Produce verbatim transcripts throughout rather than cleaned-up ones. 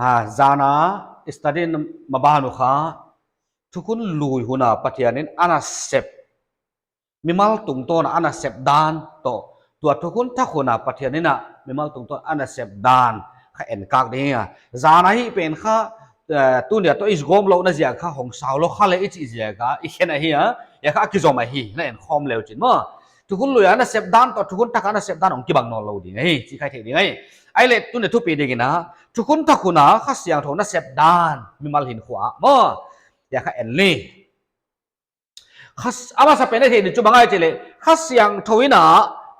Ah, zana study maban uh kha, thukhun lui hun a Pathian in ana sep, mimal tungtawn a ana sep dan toh, tua thukhun thak hun a Pathian in a mimal tungtawn ana sep dan kha en kak ding a. Zana hi pen kha, eh, tuni a toh i gawm louhna ziak kha hong sau lou kha leh i chih ziak a i khen ahi a, hiai kha a kizom ahi, na en khawm le uchin maw. Thukhun lui a ana sep dan toh thukhun thak a ana sep dan hong kibang nawnlou ding ahi, chih kha i thei ding ahi. Ahihleh tuni thupi ding in a, thukhun thak hun a Kha Siangthou na sep dan mimal hinkhua maw, hiai kha en le. Kha s-, a masapen i theih ding chu bang ahia chih leh, Kha Siangthou in a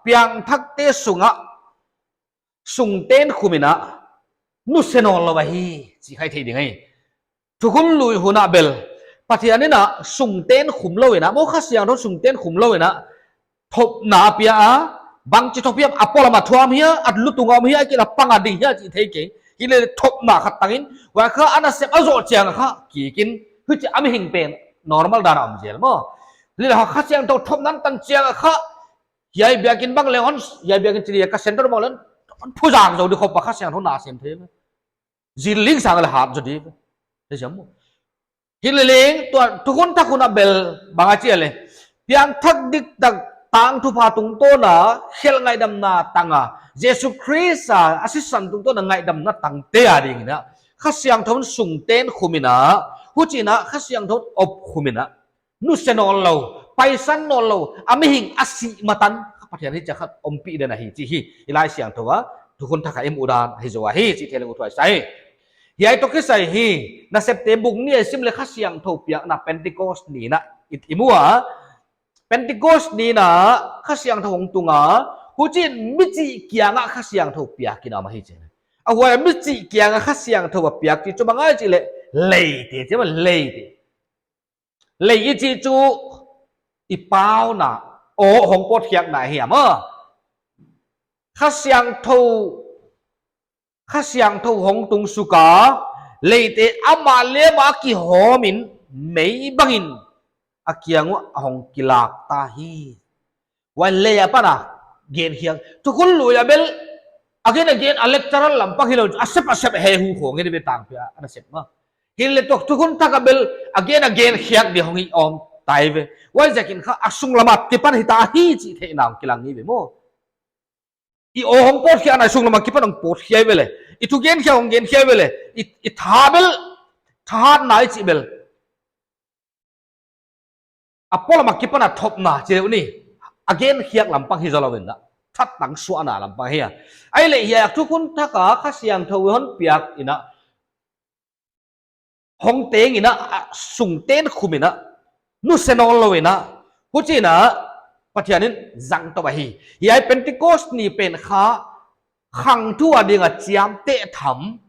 piangthakte sung a sungten khum in a nusia nawnlou ahi, chih kha i thei ding ahi. Thukhun lui hun a bel Pathian in a sungten khum lou in a, maw, Kha Siangthou sungten khum lou in a thopna a pia a, bangchi thop hiam, a polam a thuam hia, a lutung a om hia, a kiang a pang a ding hia chih thei kei. Hileh thopna khat tang in, huai kha ana sep a zoh chiang a kha kik in, huchi a mihing pen normal dan a om zel maw. Hileh Kha Siangthou thopna tan chiang a kha, hiai biakin bang leng hon, hiai biakin chili ka center bang leng hon phu zang zou di khop a Kha Siangthou na sem thei. Zin ling sang leh hat zou di. Te siam maw. Hileh leng tua thukhun thak hun a bel bang a chi a leh, piangthak diktak tangthupha tungtawn a khelh ngaihdamna tang a, Jesu Khrist a sisan tungtawn a ngaihdamna tangte a ding in a, Kha Siangthou in sungten khum in a, huchiin a Kha Siangthou in op khum in a nusia nawnlou, paisan nawnlou a mihing a sih matan Pathian hichia kha ompih den ahi chih hi i Laisiangthou a thukhun thak a i muh dan hi zaw ahi chih thei leng uthuai sa hi. Hiai toh kisai hi, Nasepte bung nih a i sim leh Kha Siangthou piakna Pentecost ni in a i, i mu a. Pentecost ni in a Kha Siangthou hong tung a, huchiin michih kiang a Kha Siangthou piak in a om ahi chi. A huai michih kiang a Kha Siangthou a piak chih chu bang ahia chih leh, leite, chi maw, leite. Lei i chih chu i pauna, aw hong pawtkhiakna ahi a maw. Kha Siangthou, Kha Siangthou hong tung suk a, leite amah leh amah a kihawm in mei bang in a kiang uah a hong kilak ta hi. Huai lei apan a gen hiang. Thukhun lui a bel again again a lecturer lampang hilou, a sep a sep a he hu khong hi ve tangpi a ana sep maw. Hileh tua thukhun thak a bel again again hiang di hong hi om tai ve. Huaiziakin kha a sunglam a kipan hita hi chih theihna hong kilang hi ve maw. I aw hong pawtkhiakna i sunglam a kipan hong pawtkhia ve leh, i thugen khia hong gen khia ve leh, i, i tha bel, thahatna i chih bel a polam a kipan a thopna chi leh uh ni, a gen hiang lampang hi zaw lou in a, thattang suahna lampang hi a. Ahihleh hiai thukhun thak a Kha Siangthou hon piak in a, hong teng in a, a sungten khum in a nusia nawnlou in a, huchiin a Pathian in zang tou ahi. Hiai Pentecost ni pen kha khang thu a ding a chiamteh tham,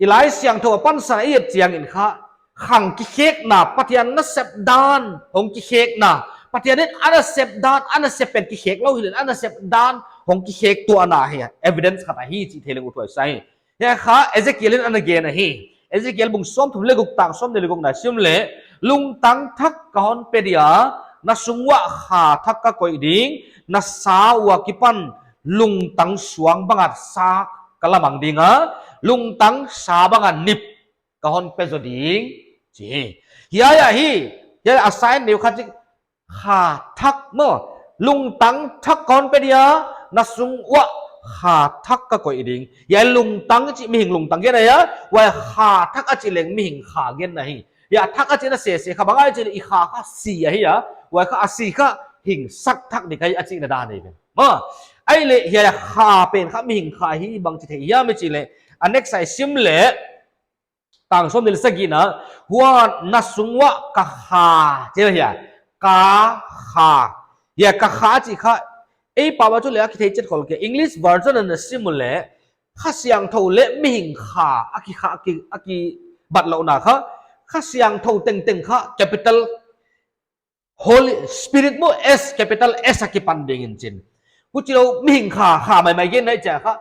i Laisiangthou a pansan a i et chiang in kha, khang kikhekna, Pathian nasep dan hong kikhekna, Pathian in ana sep dan, ana sep pen kikhek lou hileh, ana sep dan hong kikhek tuahna hi a, evidence khat ahi chih thei leng uthuai sa hi. Hiai kha Ezekiel in ana gen ahi. Ezekiel bung sawmthum leh guk tang sawmnih leh gukna sim leh, lungtang thak ka hon pe dia, na sung uah kha thak ka koih ding, na sa ua kipan lungtang suang bang a sa ka lamang ding a, lungtang sa bang a nip ka hon pe zaw ding, chi hi. Hiai ahi, hiai a sign neu kha chih kha thak maw. Lungtang thak ka hon pe dia, na sung uah kha thak ka koih ding. Hiai lungtang chih mihing lungtang gen ahi a, huai kha thak a chih leng mihing kha gen ahi. Hiai thak a chihna sese kha bang ahia chih leh i kha kha si ahi a, huai kha a si kha hing sak thak ding ahi a chihna dan ahi ve. Maw, ahihleh hiai kha pen kha mihing kha hi bang chi thei hiam i chih leh, a next a i sim leh, tang sawmnih leh sagihna, huan na sung uah ka kha, chi ahi a, ka kha. Hiai ka kha chih kha, ei pau a chu leh a kithei chet khol kei. English version a na sim uleh, Kha Siangthou leh mihing kha a ki kha, a ki, a kibat louhna kha, Kha Siangthou tengteng kha capital Holy Spirit maw, S, capital S a kipan ding in chin. Huchilou mihing kha, kha maimai gen nai chia kha,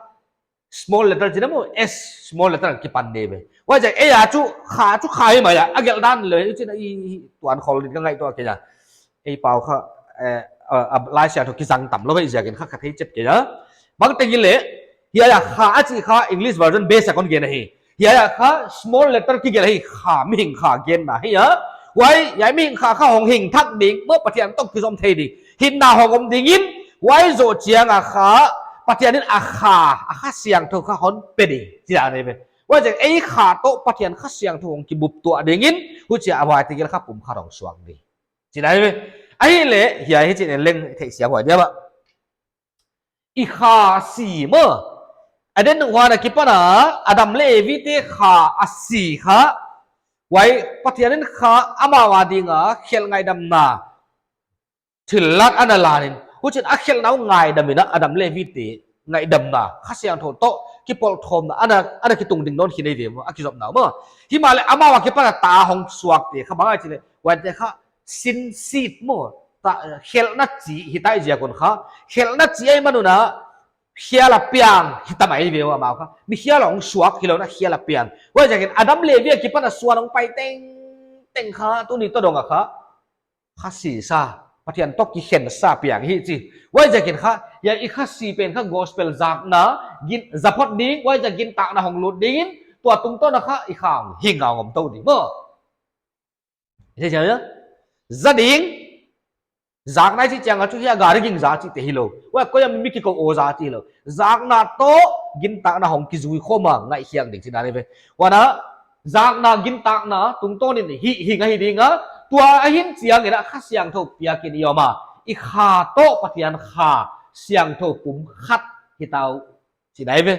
small letter chin maw, S small letter kipan ding ve. Huaiziak ei a chu kha chu kha hi mai a, a gelh dan leh, huchi in a i, i tuan khol ding ka ngaihtuah kei a. Ei pau kha, eh, a, a Laisiangthou kizang tam lou hi ziakin kha ka thei chet kei a. Bangteng hileh, hiai a kha a chih kha English version base a kon gen ahi. Hiai a kha small letter kigelh hi, kha, mihing kha genna hi a. Huai, hiai mihing kha kha hong hing thak ding, maw, Pathian toh kizom thei ding. Hinna hong om dingin, huai zoh chiang a kha, Pathian in a kha, a Kha Siangthou kha hon pe ding. Chih dan ahi ve. Huaiziak ei kha toh Pathian Kha Siangthou hong kibup tuah dingin, huchia a huai tegel kha pumkhat hong suak ding. Chih dan ahi ve. Ahihleh, hiai hichi'n leng theisiam huai dia ba. I kha si maw. Eden huan a kipan a, Adam leh Evi te kha a si kha. Huai Pathian in kha amau a ding a, khelh ngaihdamna thillat ana lan in. Huchiin a khelhna uh ngaihdam in a Adam leh Evi te ngaihdamna. Kha Siangthou toh, kipawlkhawmna, ana, ana kitung ding nawn khin ahi ve maw, a kizopna uh maw. Himahleh amau a kipan a ta hong suak te kha bang ahia chih leh. Huai te kha sin seed maw, ta, khelhna chi hita ziak un kha, khelhna chi ahihman un a, khial a piang hita mai ve ua amau kha. Mi khial hong suak hilou in a khial a piang. Huaiziakin Adam leh Evi a kipan a suan hong pai tengteng kha, tuni toh dong a kha, kha sisa, Pathian toh kikhensa piang hi chi. Huaiziakin kha, hiai i kha si pen kha gospel zakna, gin, za phot ding, huaiziak gintakna hong lut dingin, tua tungtawn a kha, i kha hong hing a hong om tou ding maw. Thei chiang a? Za ding, zakna i chih chiang a chu hiai gari ging za chihte hilou. Huai koi a mi kikou aw za chih hilou. Zakna toh gintakna hong kizui khawm a ngaihkhiak ding chih dan ahi ve. Huan a, zakna gintakna tungtawn in hih hing ahi ding a. Tua ahin chiangin a Kha Siangthou piak in i om a. I kha toh Pathian Kha Siangthou pumkhat hita uh. Chih dan ahi ve.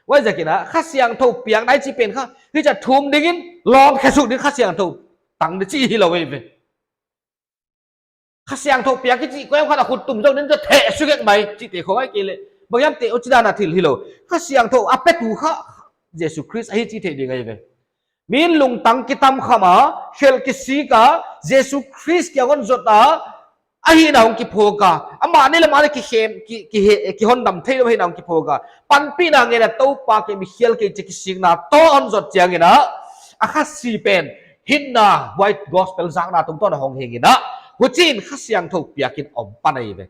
Huaiziakin a, Kha Siangthou piakna i chih pen kha, hichia thum dingin, lawng khe suk ding Kha Siangthou tang ding chih hilou ahi ve. Kha Siangthou piak i chih, koi khat a khut tum zou ding, theh suk ek mai, chihte khong ahihkeileh. Bang hiam te, huchi dan a thil hilou. Kha Siangthou a petu kha, Jesu Khrist ahi chih theih ding ahi ve. Min lungtang kitam kham a, khelh kisik a, Jesu Khrist kiang hon zot a, ahihna hong kiphawk a, amah ni leh amah ni kikhem, ki, ki he, kihondam theilou ahihna hong kiphawk a, panpihna ngen a Toupa kei mi khial kei chi kisikna toh hon zot chiangin a, a kha si pen, hinna, huai gospel zakna tungtawn a hong hing in a, huchiin Kha Siangthou piak in om pan ahi ve.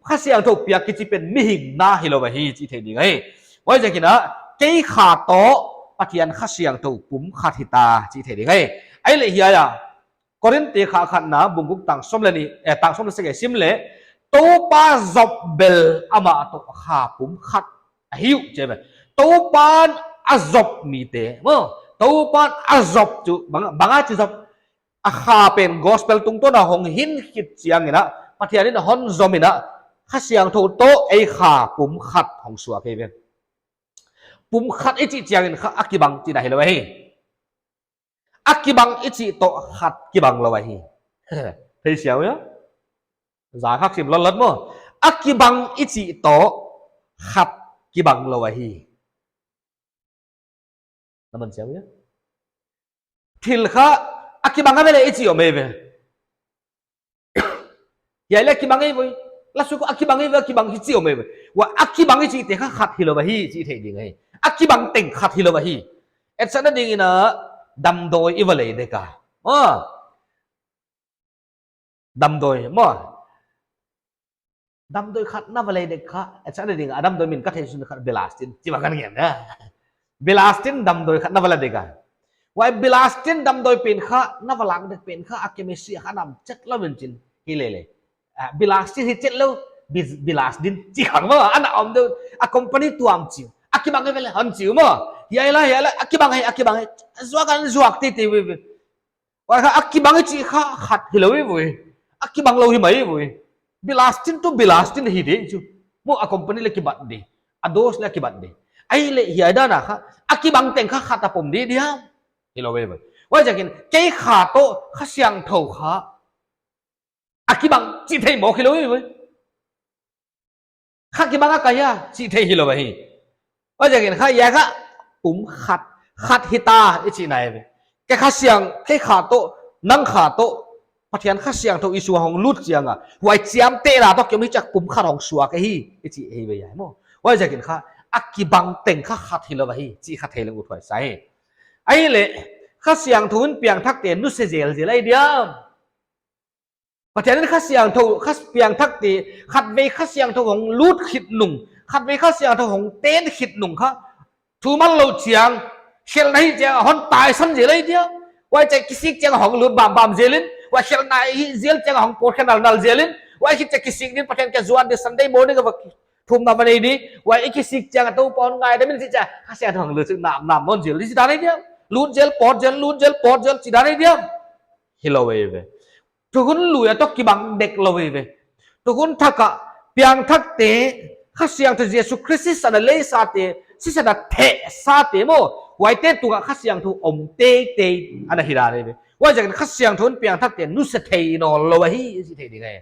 Kha Siangthou piak kichi pen mihing na hilou ahi chih theih ding ahi. Huaiziakin a, kei kha toh, Pathian Kha Siangthou pumkhat hita chih theih ding ahi. Ahihleh hiai a, Korin te kha khatna, bung guk tang sawm leh nih, eh, tang sawm leh sagih sim leh, Toupa zop bel amah toh kha pumkhat ahi uh chi ve. Toupan a zop mite, maw, Toupan a zop chu, bang, bang a chi zop, a kha pen gospel tungtawn a hong hing khit chiangin a, Pathian in a hon zom in a, Kha Siangthou toh ei kha pumkhat hong suak ahi ve. Pumkhat i chih chiangin kha a kibang chihna hilou ahi. A kibang i chih toh khat kibang lou ahi. Thei siam a? Za khak sim lawt lawt maw. A kibang i chih toh khat kibang lou ahi. Na man siam a? Thil kha a kibang a ve leh i chih om ahi ve. Hiai leh a kibang ahi voi. Lasuk a kibang ahi voi, a kibang hi chih om ahi voi. Huai a kibang i chihte kha khat hilou ahi chih theih ding ahi. A kibang teng khat hilou ahi. Etsakna dingin a damdawi i va lei dek a. Ah. Damdawi, maw. Damdawi khat na va lei dek kha, etsakna ding a damdawi min ka theih sun kha Bilastine, chih bang kan ngen a. Bilastine damdawi khat na va la dek a. Huai Bilastine damdawi pen kha, na va lak dek pen kha, a chemist a kha nam chet lou in chin, hi lele. Ah, Bilastine hi chet lou, Bi-, Bilastine chih khang maw, ana om deuh, a company tuam chih. A kibang ahi ve leh, hon chi uh maw. Hiai leh, hiai leh, a kibang ahi, a kibang ahi. Zuak an zuak teitei ve ve. Huai kha a kibang i chih kha khat hilou ahi voi. A kibang lou hi mai voi. Bilastine toh Bilastine hi ding chu. Maw a company leh kibat ding. A dose leh kibat ding. Ahihleh hiai dan a kha. A kibang teng kha khat a pom ding diam. Hilou ahi voi. Huaiziakin kei kha toh Kha Siangthou kha. A kibang chih theih mawk hilou ahi voi. Kha kibang a kai a, chih theih hilou ahi. Huaiziakin kha, hiai kha, pumkhat, khat hita, i chihna ahi ve. Kei Kha Siang, kei kha toh, nang kha toh, Pathian Kha Siangthou i sung a hong lut chiang a. Huai chiamtehna toh kiom hichia pumkhat hong suak ahi, i chih ahi ve hiai maw. Huaiziakin kha, a kibang teng kha khat hilou ahi, chih kha thei leng uthuai sa hi. Ahihleh, Kha Siangthou in piangthakte nusia zelzel ahi diam. Pathian in Kha Siangthou, kha piangthakte, khatvei Kha Siangthou hong lut khit nung, khatvei Kha Siangthou hong ten khit nung kha, thu man lou chiang, Khelhna hih chiang a hon taisan zel ahi diam. Huai chiang kisik chiang a hong lut bambam zel in. Huai khelhna hih zel chiang a hong pawt khe nalnal zel in. Huai khit chiang kisik din Pathian kiang zuan di Sunday morning a va thumna va nei di. Huai i kisik chiang a Toupa hon ngaidam in chih chiang a Kha Siangthou hong lut suk namnam nawn zel di chih dan ahi diam. Lut zel pawt zel, lut zel pawt zel chih dan ahi diam. Hilou eive. Thukhun lui a toh kibang dek lou eive. Thukhun thak a piangthakte, Kha Siangthou Jesu Khrist sisan a leisate, sisan a thehsate maw, huaite tung a Kha Siangthou om teitei ana hi dan eive. Huaiziakin Kha Siangthou in piangthakte nusia thei nawnlou ahi, chih theih ding ahi.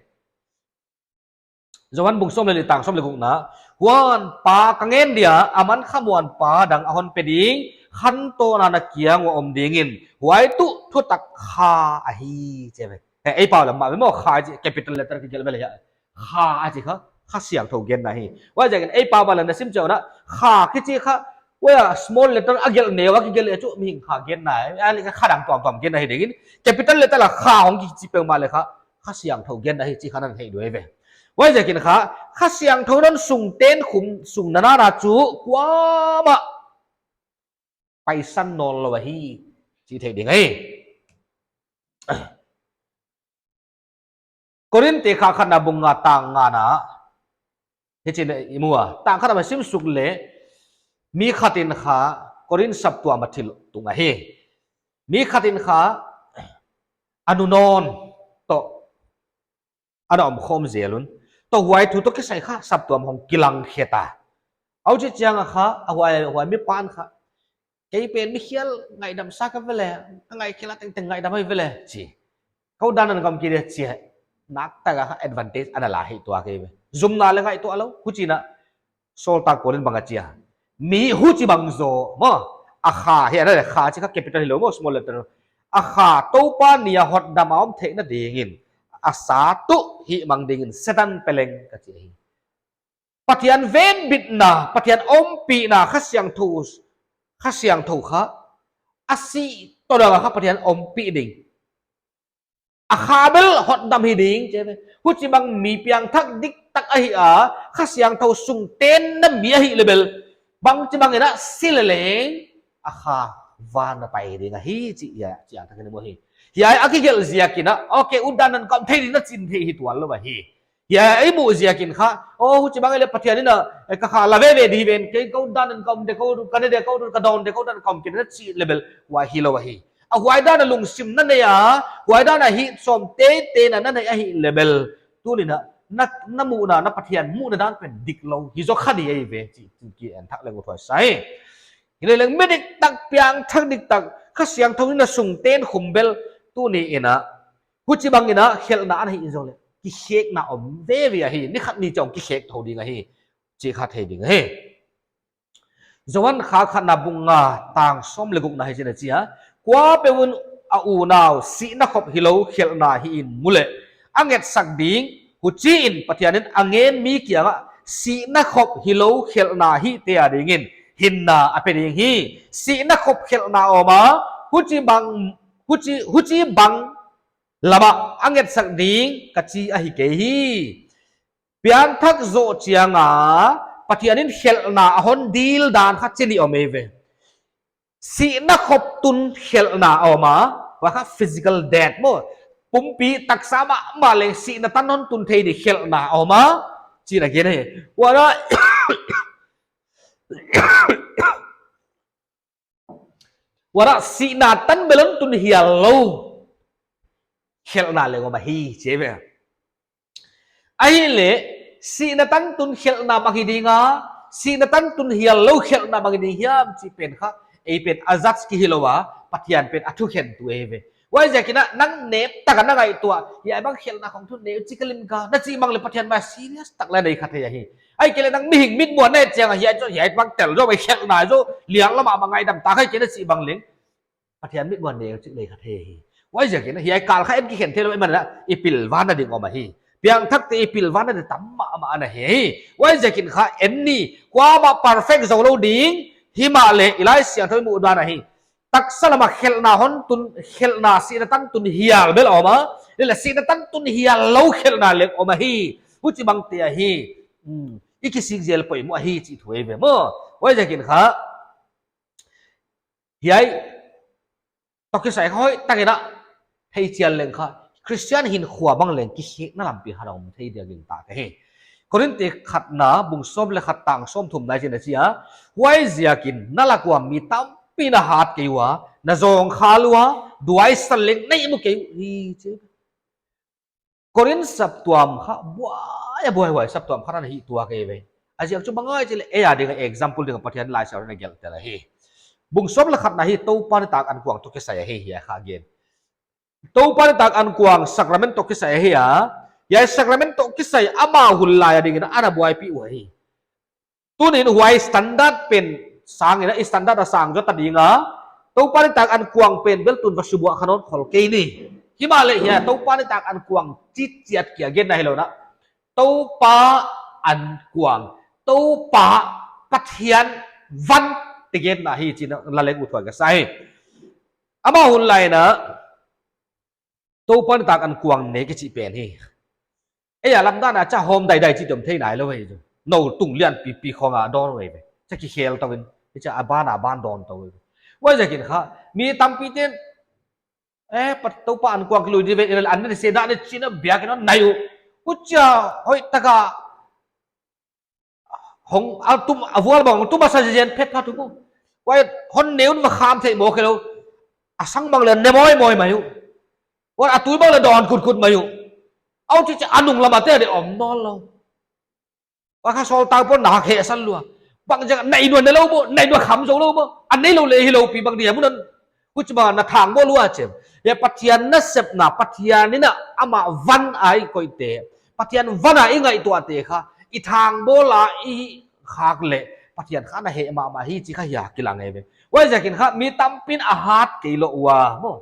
Johan bung sawm leh li tang sawm leh gukna, huan Pa ka ngen dia, aman khamuanpa dang a hon pe ding, khantohna na kiang uah om dingin, huai tuh thutak Kha ahi, chi ve. He, ei pau lam mah ve maw, Kha chih capital letter kigelh ve leh hia. Kha a chih kha, Kha Siangthou genna hi. Huaiziakin ei pau lam na sim chiang un a, Kha kichi kha, huai a small letter a gelh neu a kigelh leh chu mihing Kha genna hi. A leh kha dang tuamtuam genna hi dingin, capital letter a Kha hong kichi peuhmah leh kha, Kha Siangthou genna hi chih kha na theih ding eive. Huaiziakin kha, Kha Siangthou in a sung ten khum, sung nana na chu kuamah paisan nawnlou ahi, chih theih ding ahi. Korinth khatna bung nga tang ngana, hichi'n i mu a, tang khat a va sim suk leh, mi khat in kha, Korinth saptuam a thil tung ahi. Mi khat in kha, a nu nawn toh ana om khawm zel un. Toh huai thu toh kisai kha saptuam hong kilang khe ta. Huchi chiang a kha, a huai, huai mi pan kha, kei pen mi khial ngaihdam sa ka ve leh, ka ngaihkhial a tengteng ngaihdam ahi ve leh, chi. Kou dan in ka om kei dia chi. Nakpitak a kha advantage ana la hi tuak eive. Zumna leh ngaihtuah lou, huchi'n a Sawltak Paul in bang a chi a. Mi huchibang zaw maw, a Kha, hiai a leh Kha chih kha capital hilou maw, small letter. A Kha Toupa ni a hotdam a om theihna dingin, a sa tuh hihmang dingin Setan pe leng ka chi ahi. Pathian venbitna, Pathian ompihna, Kha Siangthou, Kha Siangthou kha, a sih toh dang a kha Pathian ompih ding. A Kha bel hotdam hi ding, chi ve. Huchibang mi piangthak diktak ahi a, Kha Siangthou sung tenna mi ahih leh bel, bangchibang in a si leleng, a Kha van a pai ding ahi, chih hiai, chih a thak in mu hi. Hiai a kigelh ziakin a, okay, u dan in ka om thei ding na chi in thei hi tuanlou ahi. Hiai i muh ziakin kha, oh, huchibang leh Pathian in a, eh, ka Kha la veve di ven, kei kou dan in ka om de, kou ka ne de, kou ka dawn de, kou dan in ka om kei de na chih leh bel, huai hilou ahi. A huai dan a lungsim na nei a, huai dan a hih sawm teitei na na nei ahih leh bel, tuni'n a, na, na muhna, na Pathian muhna dan pen diklou hi zaw kha di eive, chih, chih ki en thak leng uthuai sa hi. Hileleng mi diktak piangthak diktak, Kha Siangthou in a sung ten khum bel, tuni'n a, huchibang in a khelhna ana hih in zong leh, kikhekna om veve ahi, ni khat ni chiang kikhek thou ding ahi, chih kha thei ding ahi. Johan khatna bung nga tang sawm leh gukna hichi'n a chi a. Kuapeuh in a unau, sihna khop hilou khelhna hih in mu leh, a ngetsak ding, huchiin Pathian in a ngen mi kiang ah, sihna khop hilou khelhna hihte a dingin, hinna a pe ding hi, sihna khop khelhna om a, huchibang, huchi, huchibang lam ah a ngetsak ding ka chi ahi kei hi. Piangthak zoh chiang a, Pathian in khelhna a hon dil dan kha chi nih om eive. Sihna khop tun khelhna a om a, huai kha physical death maw. Pumpi taksa mahmah leh sihna tan hon tun thei di khelhna a om a, chih na gen hi. Huai a, huai a sihna tan bel hon tun hial lou khelhna leng om ahi, chi ve. Ahihleh, sihna tan tun khelhna bang hi ding a, sihna tan tun hial lou khelhna bang hi ding hiam chih pen kha, ei pen a judge ki hilou a, Pathian pen a thukhentu eive. Huaiziakin a nang nep tak a na ngaihtuah, hiai bang khelhna khong thu neu chi ka lim ka, na chih bang leh Pathian mai serious tak leng nei kha thei ahi. Ahihkeileh nang mihing mitmuan na et chiang a, hiai zaw, hiai bang tel zaw, hiai khelhna zaw, lian lam ah bang ngaihdam ta kha kei na chih bang leng, Pathian mitmuan neu chih nei kha thei hi. Huaiziakin a, hiai kal kha en kikhen theilou, i man a, i pilvang na ding om ahi. Piangthakte i pilvang na ding tam mahmah ana hi. Huaiziakin kha en ni, kuamah perfect zou lou ding, himahleh i Laisiangthou i muh dan ahi. Taksa lam ah khelhna hon tun, khelhna sihna tan tun hial bel om a, leh sihna tan tun hial lou khelhna leng om ahi. Huchibangte ahi. Hmm. I kisik zel poimoh ahi chih thu eive maw. Huaiziakin kha, Hiai toh kisai hoihtak in a thei chian leng kha, Christian hinkhua bang leng kikhekna lampi khat a om thei dia gingta ka hi. Korinth khatna bung sawm leh khat tang sawmthumna ah hichi'n a chi a, huaiziakin na lak ua mi tampi in a hat kei ua, na zawngkhal ua, duai sa leng na ihmu kei uhi chi. Korinth saptuam kha buai a buaihuai saptuam khat ana hi tuak eive. A ziak chu bang ahia chih leh, ei a ding a example ding a Pathian Laisiangthou in a gelh tel ahi. Bung sawm leh khatna hi Toupa nitak ankuang toh kisai ahi, hiai kha gen. Toupa nitak ankuang sacrament toh kisai ahi a, hiai sacrament toh kisai amau hun lai a ding in ana buaipih uh ahi. Tuni'n huai standard pen sang in a, standard a sang zaw ta ding a, Toupa nitak ankuang pen bel tun va subuah kha nawn khol kei ni. Himahleh hiai Toupa nitak ankuang chih chiat kia genna hilou in a, Toupa ankuang, Toupa Pathian van te genna hi chih in a la leng uthuai ka sa hi. Amau hun lai in a Toupa nitak ankuang nek kichi pen hi. Ei a lam dan a cha hawm daidai chih tom thei nailou hi chu. Nou tung lian pipi khong a dawn uh eive. Cha kikhel tou in, cha a ban a ban dawn tou eive. Huaiziakin kha mi tampi te'n, eh, Pat-, Toupa ankuang kilui di ve, an ne se dan ne chih in a biakin hon nai uh. Huchia hoihtak a hong a tum a vual bang tum a sa zen phet phat uh. Huai hon ne un va kham thei mawk hilou. A sang bang leh ne mawimawi mai uh. Huai a tui bang leh dawn kutkut mai uh. Huchiin a nung lam a te ding om nawnlou. Huai kha sawltak pon na hehsan lua. Bang ziak a nai nuam ne lou maw, nai nuam kham zou lou maw. A neilou leh hilou pi bang dia mun an. Huchibang na thangbawl lua chem. Hiai Pathian nasepna, Pathian in a amah van a i koihte, Pathian van a i ngaihtuahte kha i thangbawl a i khak leh Pathian kha na heh mahmah hi chih kha hiai a kilang eive. Huaiziakin kha mi tampi'n a hat kei lou ua maw.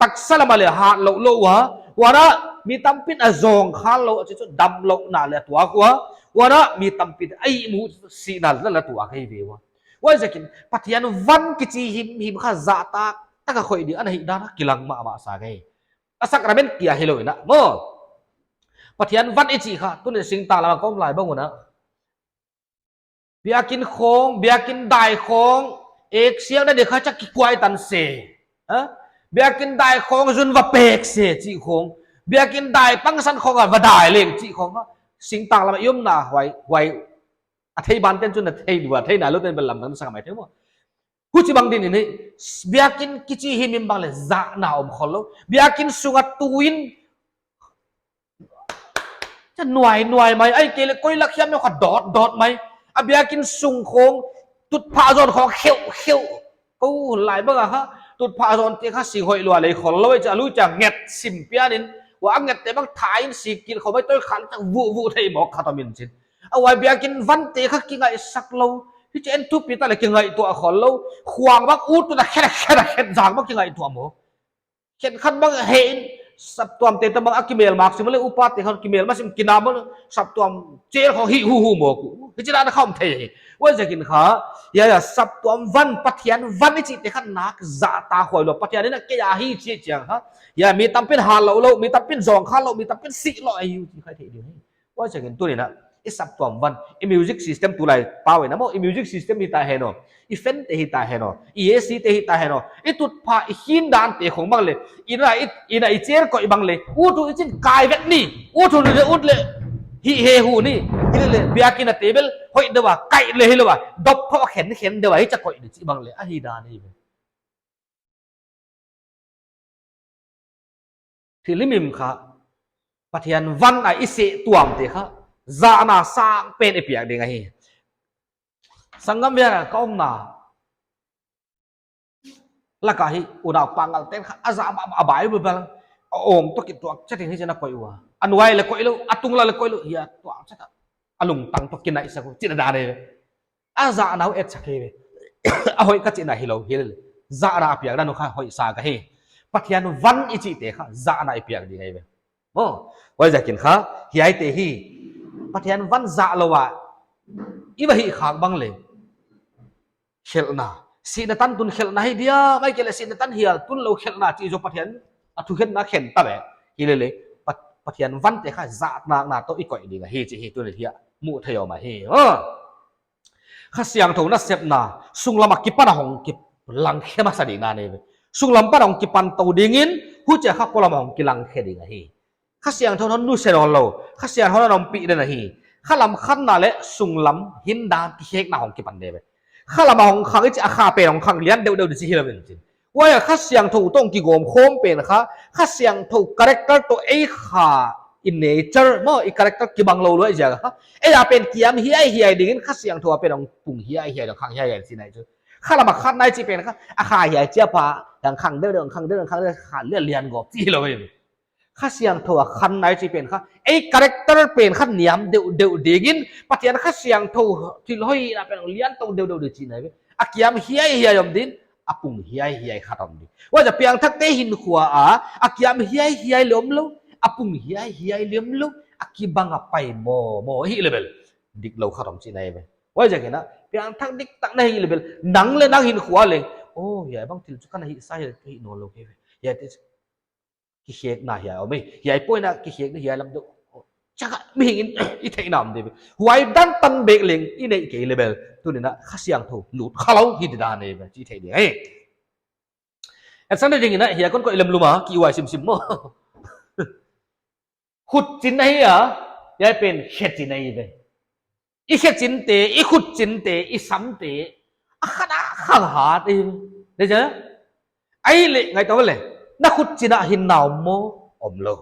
Taksa lam a leh hat lou lou ua. Huan a mi tampi'n a zawngkhal lou, a chih chu damlouhna leh a tuak ua. Huan a mi tampi'n a ihmu sihna leh a tuak eive ua. Huaiziakin Pathian van kichi himhim kha zahtak tak a khoih ding ana hi dan a kilang mahmah sa ka hi. A sacrament kia hilou in a maw. Pathian van i chih kha, tuni'n singtang lam a ka om lai bang un a, biakin khong, biakin dai khong, eksiakna ding kha cha kikuai tan se. Ha? Biakin dai khong zun va pek se chih khong. Biakin dai pangsan khong a va dai leng chih khong. Singtang lam a i omna huai, huai a thei bante'n chu na thei lua, thei nailou te'n bel lamdang na sa mai thei maw. Huchibang ding in hi, biakin kichi himhim bang leh zahna om khol lou. Biakin sung a tuin cha nuai nuai mai, ahihkeileh koilak hiam neu kha dawt dawt mai. A biakin sung khong, tutphah zawn khong kheuh kheuh. Kou hun lai bang a kha, tutphah zawnte kha sing hoih lua lei khol lou, cha lui cha nget sim pian in, huai a ngette bang tha in sik kil khong mai, toikha leh cha vuh vuh thei mawk kha ta min chin. A huai biakin vante kha kingaihsak lou. Hichi en thupi ta leh kingaihtuah khol lou. Khuang bang ut tun a khet a khet a khet zang bang kingaihtuah maw. Khenkhat bang heh in, saptuamte toh bang a kimel mak sim leh upate kha kimel ma sim kinam leh saptuam chel khong hi hu hu mawk uh. Hichi dan a kha om thei hi. Huaiziakin kha, hiai, hiai, saptuam van, Pathian van i chihte kha nak zahtak huai lou. Pathian in a kei a hi chi chiang kha. Hiai, mi tampi'n hat lou lou, mi tampi'n zawngkhal lou, mi tampi'n sih lou ahi uh chih kha i thei ding hi. Huaiziakin tuni'n a, i saptuam van, i music system tulai pau in a maw, i music system hita hen aw, i fan te hita hen aw, i A C te hita hen aw, i tutphah, i hin dante khong bang leh, inn a i, inn a i chair koih bang leh, ut uh i chin kai vek ni, ut uh leh ut leh, hi he hu ni, hi leh, biakin a table, hoih deuh a, kai leh hilou a, dop pho khen khen deuh a, hi cha koih ni chih bang leh, a hi dan hi ve. Thil himhim kha, Pathian van a i seh tuamte kha, zahna sang pen i piak ding ahi. Sanggam, biakinn a ka omna lak a hi, unau pangal ten kha, a zah mahmah a Bible bel, a awng toh kituak chet in hichi'n a koih ua. A nuai leh koih lou, a tung lam leh koih lou, hiai tuak chet a. A lungtang toh kinaihsak uh, chihna dan ahi. A zahna uh etsak eive. A hoih ka chihna hilou hi leh. Zahna a piak dan uh kha hoih sa ka hi. Pathian van i chihte kha zahna i piak ding eive. Maw, huaiziakin kha, hiaite hi. Pathian van zah lou a i va hih khak bang leh, khelhna. Sihna tan tun khelhna hi dia, ahihkeileh sihna tan hial tun lou khelhna chih zaw Pathian a thukhenna khen ta ve. Hi leh leh, Pat-, Pathian vante kha zahtakna toh i koih ding ahi chih hi tuni'n hiai a muh theih om ahi. Ha. Kha Siangthou nasepna, sunglam a kipan a hong ki-, langkhe masa ding na nei ve. Sunglam pan hong kipan tou dingin, huchia kha polam hong kilangkhe ding ahi. Kha Siangthou in hon nusia nawnlou, Kha Siangthou in hon ompih den ahi. Kha lam khanna leh sunglam hindan kikhekna hong kipan de ve. Kha lam a hong khang i chih a kha pen hong khang lian deuhdeuh di chih hilou in chin. Huai a Kha Siangthou toh kigawm khawm pen kha, Kha Siangthou character toh ei kha i nature maw, i character kibang lou luat ziak a kha. Ei a pen kiam hiaihiai dingin Kha Siangthou a pen hong pung hiaihiai, hong khang hiaihiai chihna ahi chu. Kha lam a khanna i chih pen kha, a kha hiai chia pa, hong khang deuhdeuh, hong khang deuhdeuh, hong khang deuhdeuh, kha lian lian gawp chih hilou ve. Kha Siangthou a khanna i chih pen kha, ei character pen kha niam deuhdeuh dingin, Pathian Kha Siangthou thil hoihna pen lian tou deuhdeuh di chihna ve. A kiam hiaihiai om din, a pung hiaihiai khat om din. Huaiziak piangthakte hinkhua a, a kiam hiaihiai leh omlou, a pung hiaihiai leh omlou, a kibang a pai mawmaw hi leh bel diklou khat om chihna ve. Huaiziakin a, piangthak diktak na hih leh bel, nang leh nang hinkhua leng, oh, hiai bang thil chu ka na hihsa hi, hih nawnlou kei ve. Hiaite kikhekna hiai om e. Hiai poina kikhekna hiai lam deuh. Chaka mihing in i theihna om di ve. Huai dan tan bek leng i neih kei leh bel, tuni'n a Kha Siangthou lut khalou hi di dan e ve, chih theih ding ahi. Etsakna dingin a, hiai kon koih lemlum a, ki uai simsim maw. Khutchin ahi a, hiai pen khechin ahi ve. I khechinte, i khutchinte, i samte, a khat a khang hat ahi ve. Dei cha? Ahihleh, ngaitua leh. Na khutchin a hinna om maw? Omlou.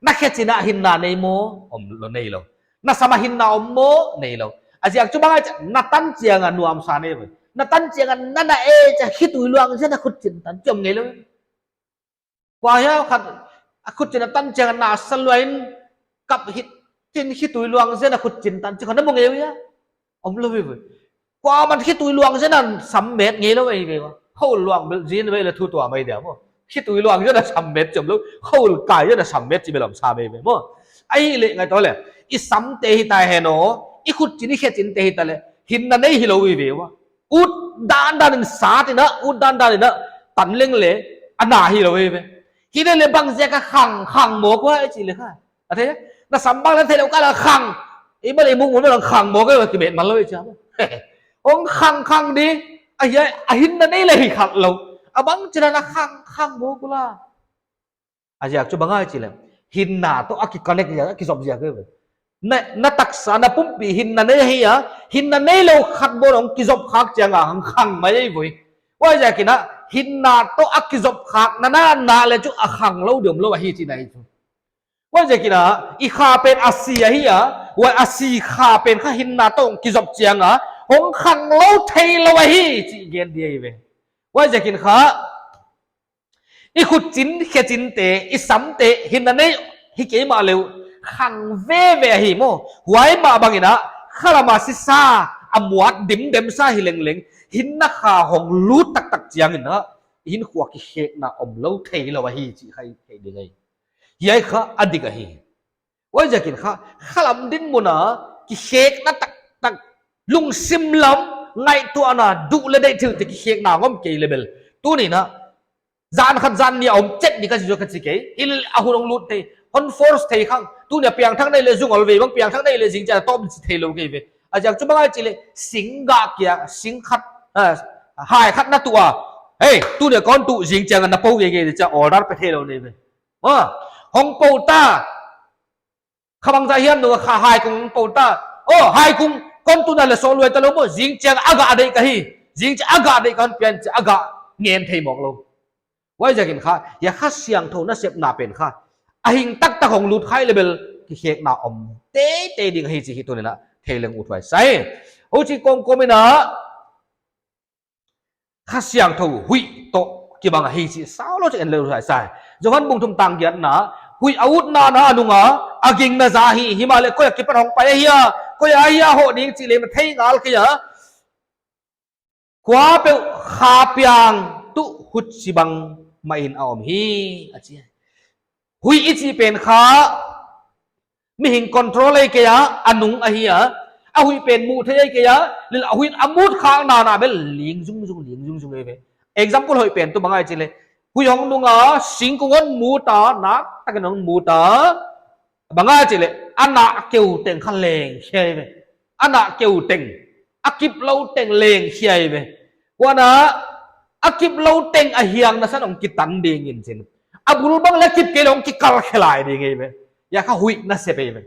Na khechin a hinna nei maw? Omlou, neilou. Na sam a hinna om maw? Neilou. A ziak chu bang ahia chih, na tan chiang a nuamsa nei ve. Na tan chiang a na na e chia khitui luang zen a khutchin tan chom ngeilou. Kua hiam khat, a khutchin a tan chiang a na sa luain kap hit, chin khitui luang zen a khutchin tan chih kha na mu ngei uh hia? Omlou ve ve. Kuaman khitui luang zen a sam met ngeilou ahi ve maw. Khou luang bel zin ve leh thu tuam ahi dia maw. Khitui luang zen a sam met chom lou, khou kai zen a sam met chih bel om sa ve ve maw. Ahihleh ngaitua leh. I samte hita hen aw, i khutchin i khechinte hita leh, hinna nei hilou ve maw. Ut dandan in sat in a, ut dandan in a, tan leng leh, a na hilou ve. Hi leh leh bang ziak a khang, khang mawk ua, i chih leh kha. A thei, na sam bang leh theilou kal a khang. I bang leh i muk mun leh khang mawk e, ki met man lou i chia. Hong khang khang di, a hiai, a hinna nei leh hi khalou. A bang chih leh na khang, khang mawk ula. A ziak chu bang ahia chih leh, hinna toh a ki connect ziak, a kizop ziak ve. Na, na taksa, na pumpi hinna nei ahi a, hinna neilou khat bang hong kizop khak chiang a hong khang mai ahi ve. Huaiziakin a, hinna toh a kizop khak, na na na leh chu a khanglou diam lou ahi chihna ahi chu. Huaiziakin a, i kha pen a si ahi a, huai a si kha pen kha hinna toh hong kizop chiang a, hong khanglou theilou ahi chih gen di ahi ve. Huaiziakin kha, i khutchin, khechinte, i samte, hinna nei hi kei mahleh uh, khang veve ahi maw. Huai mah bangin a, kha lam a sisa, a muat dimdem sa hi lengleng, hinna kha hong lut taktak chiangin a, hinkhua kikhekna omlou theilou ahi chih kha i theih ding ahi. Hiai kha a dik ahi. Huaiziakin kha, kha lam dinmun a, kikhekna taktak, lungsim lam, ngaihtuahna, duh leh deih thilte kikhekna ngam kei leh bel. Tuni'n a, zan khat zan nih a om chet di ka chi zaw ka chi kei. Hileh a hun hong lut thei, hon force thei khang. Tuni a piangthak nei leh zung ol ve, bang piangthak nei leh zingchiang a tawp di chi theilou kei ve. A ziak chu bang ahia chih leh, sing gah kia, sing khat, ah, hai khat na tuh a. Hei, tuni a kon tuh zingchiang a na pou gige di chia order pe theilou nei ve. Maw, hong pou ta. Kha bangzah hiam nung a kha hai kung hong pou ta. Oh, hai kung kon tuh na leh sawt luai talou maw, zingchiang a gah deih ka hi. Zingchiang a gah deih ka hon pian chia a gah ngen thei mawk lou. Huaiziakin kha, hiai Kha Siangthou nasepna pen kha, a hing taktak hong lut kha i leh bel, kikhekna om teitei ding ahi chih hi tuni'n a, thei leng ut huai sa. Huchi kawmkawm in a, Kha Siangthou huih toh kibang ahi chih saulou chih en leng ut huai sa. Johan bung thum tang giatna, huih a utna na a nung a, a ging na za hi, himahleh koi a kipat hong pai ahia, koi a ahia hoh ding chih leng na thei ngal kei a. Kuapeuh khapiang tuh huchi bang mah in a om hi, a chi. Huih i chih pen kha, mihing control ahi kei a, a nung ahi a, a huih pen muh theih ahi kei a, leh a huih a mut khak nana bel ling zungzung, ling zungzung ahi ve. Example hoih pen tuh bang ahia chih leh, huih hong nung a, singkung hon mut a, naktakin hon mut a, bang ahia chih leh, a nah keu teng kha leng khia ahi ve. A nah keu teng, a kip lou teng leng khia ahi ve. Huan a, A kip lou teng a hiang nasan hong kitan ding in chin. A bul bang leh kip kei leh hong kikal khe lai ding ei ve. Hiai kha huih nasep ei ve.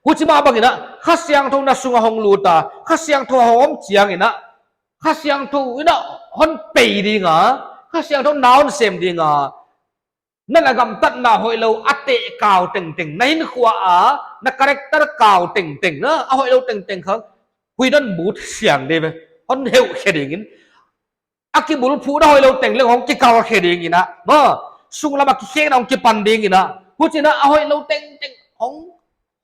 Huchi mah bang in a, Kha Siangthou na sung a hong lut a, Kha Siangthou a hong om chiang in a, Kha Siangthou in a hon pei ding a, Kha Siangthou na hon sem ding a, na na gamtatna hoihlou a teh kau tengteng, na hinkhua a, na character kau tengteng, na a hoihlou tengteng kha, huih in hon but siang ding ve, hon heuh khe ding in. A kibulphuhna hoihlou teng leng hong kikal khe ding in a, maw, sunglam a kikhekna hong kipan ding in a, huchi in a a hoihlou tengteng hong,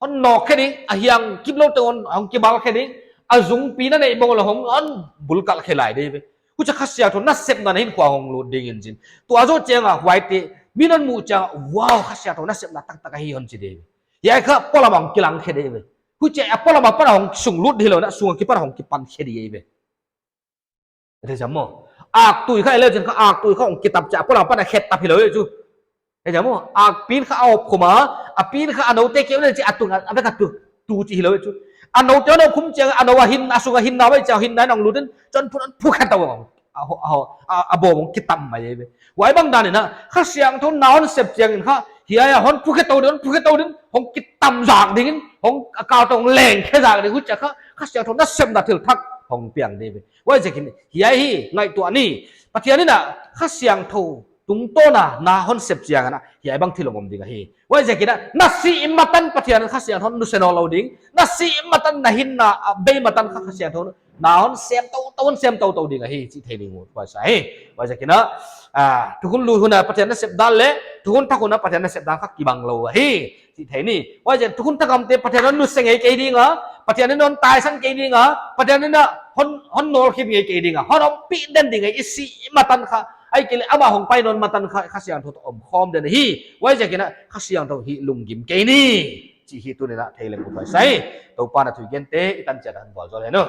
hon nawk khe ding, a hiang kip lou teng hong, hong kibal khe ding, a zungpi na neih bang leh hong, hon bulkalh khe lai ding ve. Huchia Kha Siangthou nasepna na hinkhua hong lut ding in chin. Tua zoh chiang a huaite mi'n hon muh chiang a, wow, Kha Siangthou nasepna taktak ahi hon chi ding ve. Hiai kha polam a hong kilang khe ding ve. Huchia a polam apan a hong sung lut hilou in a, sung a kipan hong kipan khe ding ei ve. Thei zam maw? Aktui kha ei leh chin kha aktui kha hong kitap chiang a polam apan a khet tap hilou ei chu. Thei zam maw? Akpi'n kha a op khum a, a pi'n kha a noute keu leh chin a tung a, a vek a tu, tu chih hilou ei chu. A noute hon op khum chiang a, a nou a hin, a sung a hinna vai chiang a hinna in hong lut in, chon phun hon phukhe tou a, a ho, a ho, a, a bawm hong kitam mai ei ve. Huai bang dan in a, Kha Siangthou na hon sep chiang in kha, hiai a hon phukhe tou ding, hon phukhe tou ding, hong kitam zak ding in, hong a kau teng leng khe zak ding, huchia kha, Kha Siangthou nasepna thil thak hong piang ding ve. Huaiziakin hiai hi ngaihtuah ni. Pathian in a Kha Siangthou tungtawn a na hon sep chiang in a, hiai bang thil hong om ding ahi. Huaiziakin a, na sih matan Pathian in Kha Siangthou hon nuse nawnlou ding, na sih matan na hinna a bei matan kha Kha Siangthou na hon sem tou, tou, hon sem tou, tou ding ahi, chih thei ding uh, huai sa hi. Huaiziakin a, ah, thukhun lut hun a Pathian nasep dan leh, thukhun thak hun a Pathian nasep dan kha kibang lou ahi. Chih thei ni. Huaiziakin thukhun thak a omte Pathian in hon nuse ngei kei ding a, Pathian in hon taisan kei ding a, Pathian in a hon, hon nawlkhin ngei kei ding a, hon ompih den ding a, i sih matan kha, ahihkeileh amah hong pai nawn matan kha, Kha Siangthou toh omkhawm den hi. Huaiziakin a Kha Siangthou hih lunggim kei ni. Chih hi tuni'n a thei leng uh huai sa hi. Toupa'n a thugente i tan chiat a hon vualzawl hen aw.